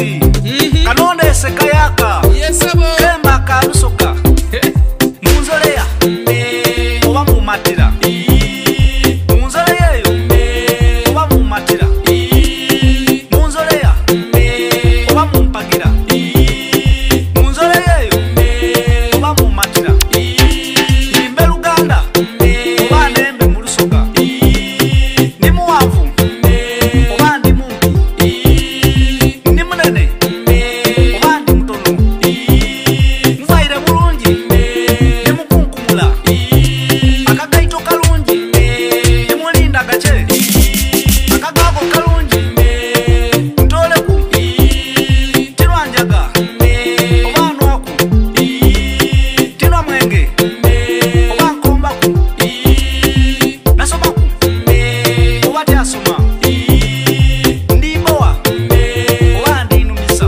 Mutesi. Kanondeese kayaka. Kemba ka lusoka. Munzoleya oba mumatira. Munzoleya eyo oba mumatira. Munzoleya oba mumpagira. Munzoleya eyo oba mumatira. Nimbe Luganda oba nembe mu Lusoga. Ndi muwanvu oba ndi mumpi. Ndi munene oba ndi mutono. Nvaire bulungi ndi mukunkumula. Akagaito kalungi ndi mulinda gace. Akagago kalungi ntoleku. Tinwa njaga oba nwaku. Tinwa mwenge oba nkombaku. Nasomaku oba tyasoma. Ndi mbowa oba ndinumisa.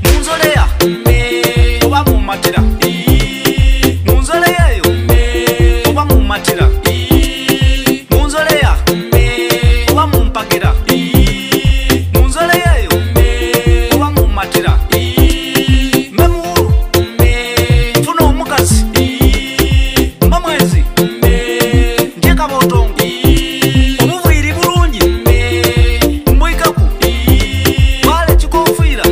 Munzoleya oba mumatira. Munzoleya eyo oba mumatira. Munzoleya oba mumpagira. Munzoleya eyo oba mumatira. Mbe muwulu nfuna omukazi. Mba mwezi ndye kabotongo. Obuvwiri bulungi mbwikaku. Twala ekikofiira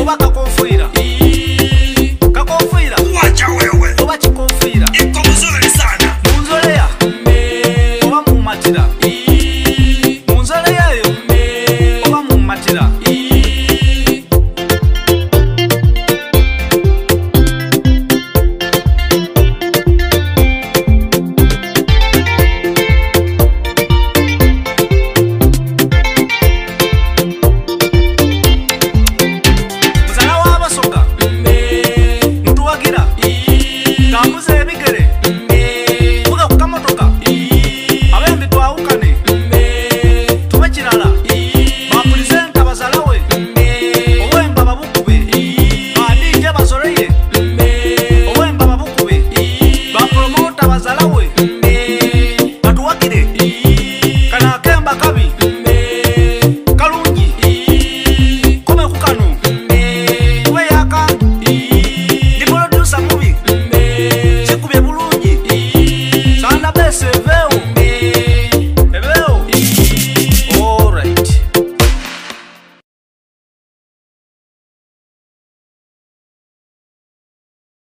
oba kakofiira. Kakofiira Wacha wewe, oba kikofiira. iko mzuri sana. Munzoleya oba mumatira. Munzoleya eyo oba mumatira. Muzala w'Abasoga ntuwagira. Tambuza ebigere.